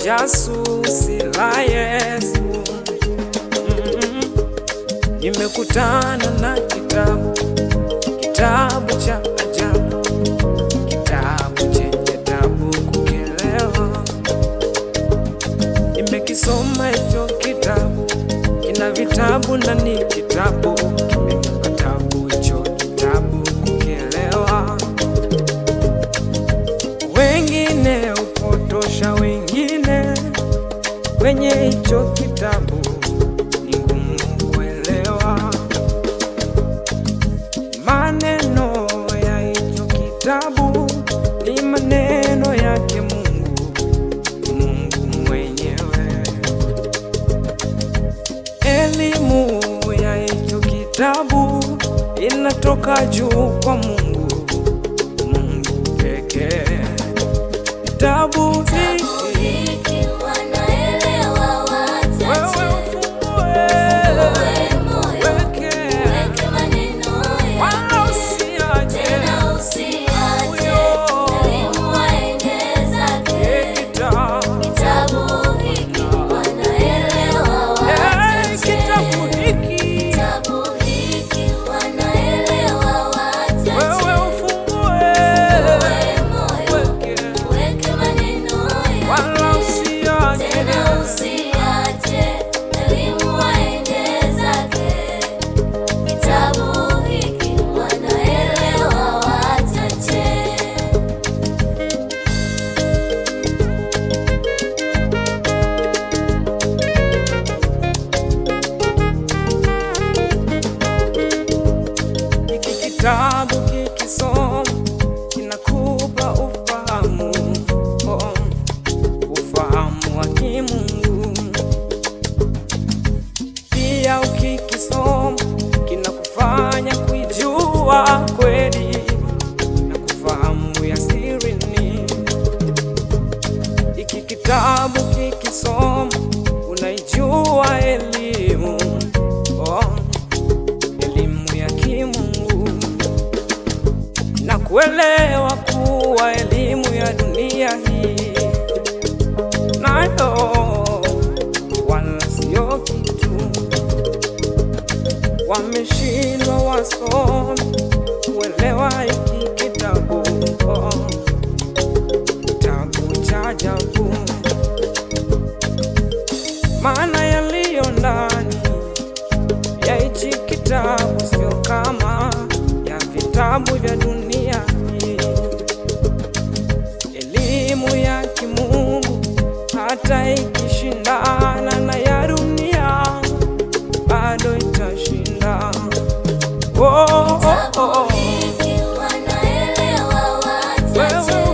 Jasusi la Yesu. Nimekutana na kitabu, kitabu cha ajabu, kitabu chenye tabu kukielewa. Nimekisoma hicho kitabu, kina vitabu na ni kitabu kimenipa tabu, hicho kitabu kukielewa. Wengine upotosha wengine kwenye hicho kitabu, ni ngumu kuelewa. Maneno ya hicho kitabu ni maneno yake Mungu, Mungu mwenyewe. Elimu ya hicho kitabu inatoka juu kwa Mungu, Mungu pekee. Kitabu Kitabu hiki hiki wanaelewa wewe wachache. ufungue, Ufungue moyo, weke uweke maneno wala yake, usiache tena usiache huyo elimu aende zake. kitabu. Kitabu hiki wanaelewa wachache. Kitabu hiki Kitabu hiki wanaelewa wachache. wewe ufungue, Ufungue moyo, weke uweke maneno wala yake, usiache tena usiache elimu aende zake. Kitabu hiki wanaelewa wachache. Hiki kitabu kikisoma kinakupa ufahamu, oh, ufahamu wa kimungu. Pia ukikisoma kinakufanya kuijua kweli na kufahamu ya sirini. Hiki kitabu kikisoma unaijua elimu, oh, elimu ya kimungu na kuelewa kuwa elimu ya dunia hii nayo wala sio kitu. Wameshindwa wasomi kuelewa hiki kitabu, oh, kitabu cha ajabu, maana yaliyo ndani ya hichi kitabu sio kama ya vitabu vya dunia hii. Elimu ya kimungu hata ikishindana na ya dunia bado itashinda. Oh, oh, Kitabu oh. hiki wanaelewa Wewe wachache.